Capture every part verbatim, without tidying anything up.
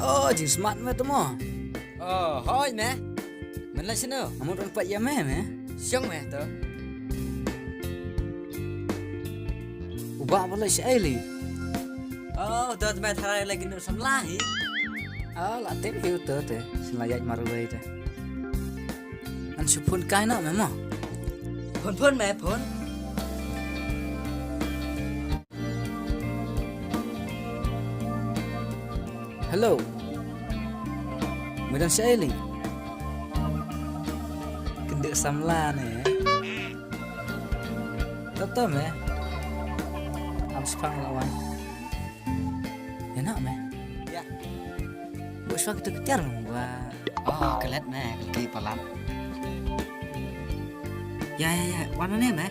Oh, jingsmat me to mo. Oh, hoi me. Men la shano? Amut ran pat ya me me. Shong me to. Uba ba la shai li. Oh, dot me tharai lagi nu samla hi. Ah, la tip hi uto te. Sila yaj marwei te. An supun kai na me mo. Phone phone me phone. Hello. Medan shaili. Kendek samla ne. Tata me. Am spang lawan. Ya nak me. Ya. Bos waktu kejar me. Wah. Oh, kelet me, kaki palat. Ya, ya, ya, wan ne me.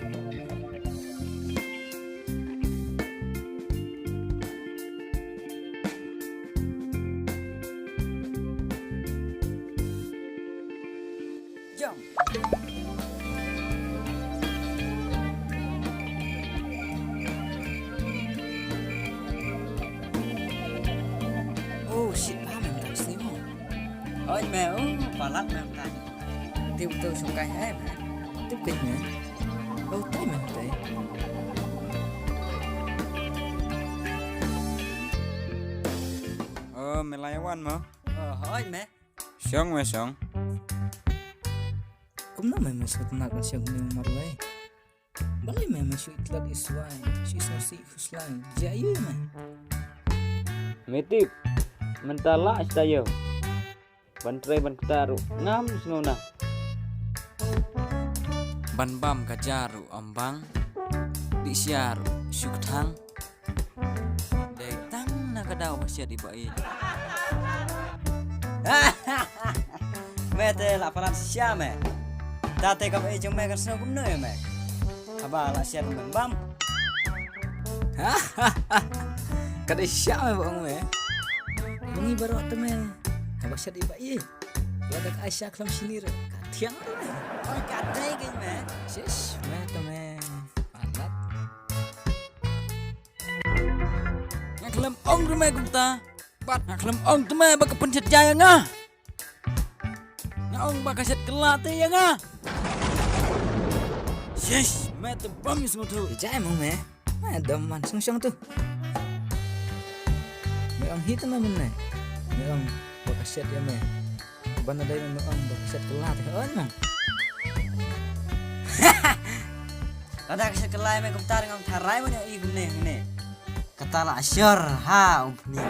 Jom. Oh, shit, ba me tak sini mo. Oi me, oh, palat me tak. Tip tu sungkai eh me. Tip kit me. Oh, tai me tai. Oh, me lai wan mo. Oh, hoi me. Shong me shong. Kumno me me sut nak shong ni marwei. Balei me me shu itlat iswai, shu isnasi khuslai. Jayu me. Me tip. Mentala sta yo. Ban trei ban kta ruh ngam sngewna. Ban bam ka ja ruh ym bang. Dih sia ruh shu kthang. Dei tang na ka daw ba shet i ba i. Me te la palat sia me. Ta te ka ba i jong me kan sngewna kumno ïa me. Haba la shet me bam. Ka dei sia me ba ong me. Ngi baroh te me. Haba shet i ba i. Lada ka Aisha khlem sini re ka thiang re. Oi ka dei ke me. Sis me te me. Palat. Nga khlem ong re me kumta. Bad nga khlem ong te me ba ka pynshet jai nga. Nga ong ba ka shet kylla te ïa nga. Sis me te bam ïa sngewthuh. Jai mo me. Me dam man sngewshong tu. Me ong hi te me mynne. Me ong ba ka shet ïa me. Ban da dei me ong ba ka shet kylla te oi mo. Lada ka shet kylla ïa me kumta ngam tharai mo ne i kumne ne. Kata la sure ha um pni.